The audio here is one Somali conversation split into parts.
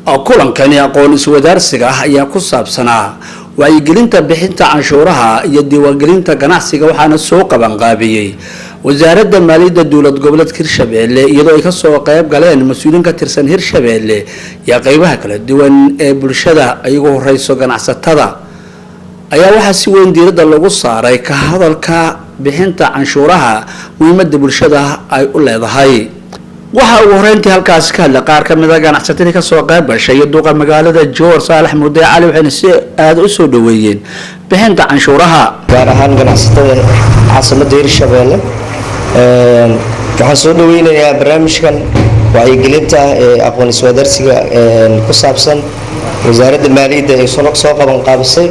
Kulankani aqoon iswadaarsiga ah ayaa ku saabsanaa wacyigelinta bixinta canshuuraha iyo diiwaangelinta ganacsiga, waxaana soo qabanqaabiyey Wasaaradda Maaliyadda Dowlad Goboleedka Hirshabeelle, iyadoo ay kasoo qayb galeen mas-uuliyiin ka tirsan Hirshabeelle iyo qeybaha kala duwan ee bulshada ay ugu horeyso ganacsatada. Ayaa waxaa si weyn diiradda lagu saaray ka hadalka bixinta canshuuraha, muhiimada bulshada ay u leedahay. Waxaa ugu horeyntii halkaasi ka hadlay qaar ka mid a ganacsatadii kasoo qayb gashay iyo duqa magaalada Jowhar, Saalax Mudee Cali, waxayna si aada u soo dhaweeyeen bixinta canshuuraha. Gaar ahaan ganacsatada caasimadda Hirshabeelle, waxaan soo dhaweynayaa barnaamijkan wacyigelinta ah ee aqoon iswadaarsiga ku saabsan Wasaaradda Maaliyadda ay soo qaban qaabisay.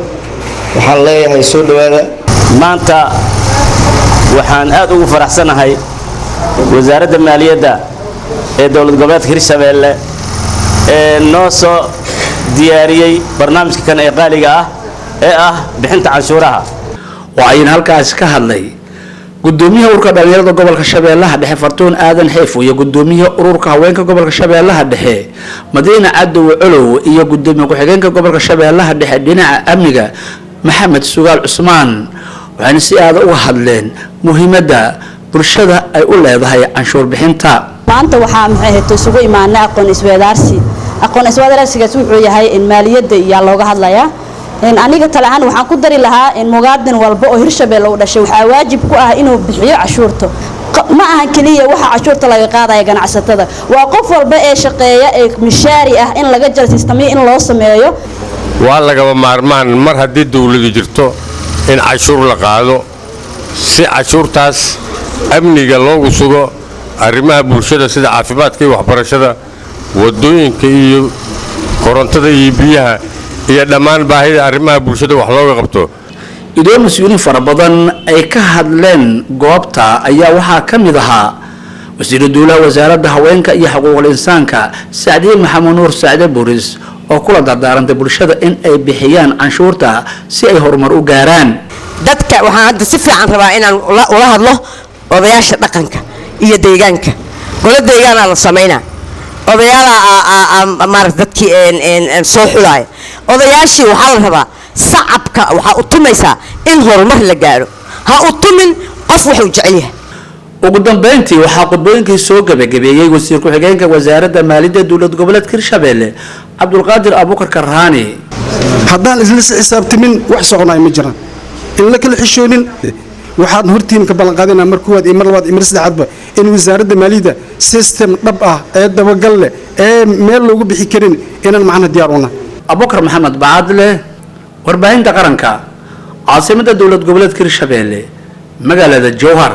Waxaan leeyahay, soo dhawaada. Maanta waxaan aad ugu faraxsanahay Wasaaradda Maaliyadda ee Dowlad Goboleedka Hirshabeelle ee noo soo diyaariyey barnaamijka kan ee qaaliga ah ee ah bixinta canshuuraha. Waxayna halkaasi ka hadlay gudoomiyaha Ururka Dhalinyarada Gobolka Shabeellaha Dhexe, Fartuun Aadan Xeefo, iyo gudoomiyaha Ururka Haweenka Gobolka Shabeellaha Dhexe, Madiina Cadow Colow, iyo gudoomiye ku-xigeenka Gobolka Shabeellaha Dhexe dhinaca amniga, Maxamed Sugaal Cusmaan. Waxayna si aada uga hadleen muhiimadda bulshada ay u leedahay canshuur bixinta. Maanta waxaa, maxay ahayd, isugu imaanay aqoon isweydaarsi. Aqoon isweydaarsigaas wuxuu yahay in maaliyadda iyaa looga hadlayaa. Aniga tale ahaan waxaan ku dari lahaa in muwaadin walba oo Hirshabelle u dhashay waxaa waajib ku ah inuu bixiyo cashuurta. Ma ahan keliya waxa cashuurta laga qaadaya ganacsatada, waa qof walba ee shaqeeya ee mishaari ah in laga jaro, system-yo in loo sameeyo. Waa lagaba maarmaan mar haddii dawladu jirto in cashuur la qaado, si cashuurtaas amniga loogu sugo, arrimaha bulshada sida caafimaadka iyo waxbarashada, wadooyinka iyo korontada iyo biyaha iyo dhammaan baahida arrimaha bulshada wax looga qabto. Idoo mas-uuliyiin fara badan ay ka hadleen goobta ayaa waxaa ka mid ahaa wasiiru duulaha Wasaaradda Haweenka iyo Xuquuqul Insaanka, Sacdiye Maxamed Nuur, Sacde Buris, oo kula dardaarantay bulshada in ay bixiyaan canshuurta si ay horumar u gaaraan. Dadka waxaan hadda si fiican rabaa inaan ula hadlo odayaasha dhaqanka iyo deegaanka. Golo deegaanaa la samaynaa, odayaalaa maarata dadkii soo xulaaya. Odayaashii waxaa la rabaa, sacabka waxaa u tumaysaa in horumar la gaaro, ha u tumin qof wuxuu jecel yahay. Ugu dambeyntii waxaa khudbooyinkii soo gabagabeeyey wasiir ku-xigeenka Wasaaradda Maaliyadda Dowlad Goboleedka Hirshabelle, Cabdulqaadir Abuukar Karaani. Haddaan isla xisaabtamin, wax soconaya ma jiraan, in la kala xishoonin. Waxaan hortiin ka ballanqaadinaa mar koowaad iyo mar labaad iyo mar saddexaadba in Wasaaradda Maaliyadda system dhab ah ee dabagal leh ee meel loogu bixi karin inaan macnaha diyaar una. Abuukar Maxamed Bacadle, Warbaahinta Qaranka, caasimadda Dowlad Goboleedka Hirshabelle, magaalada Jowhar.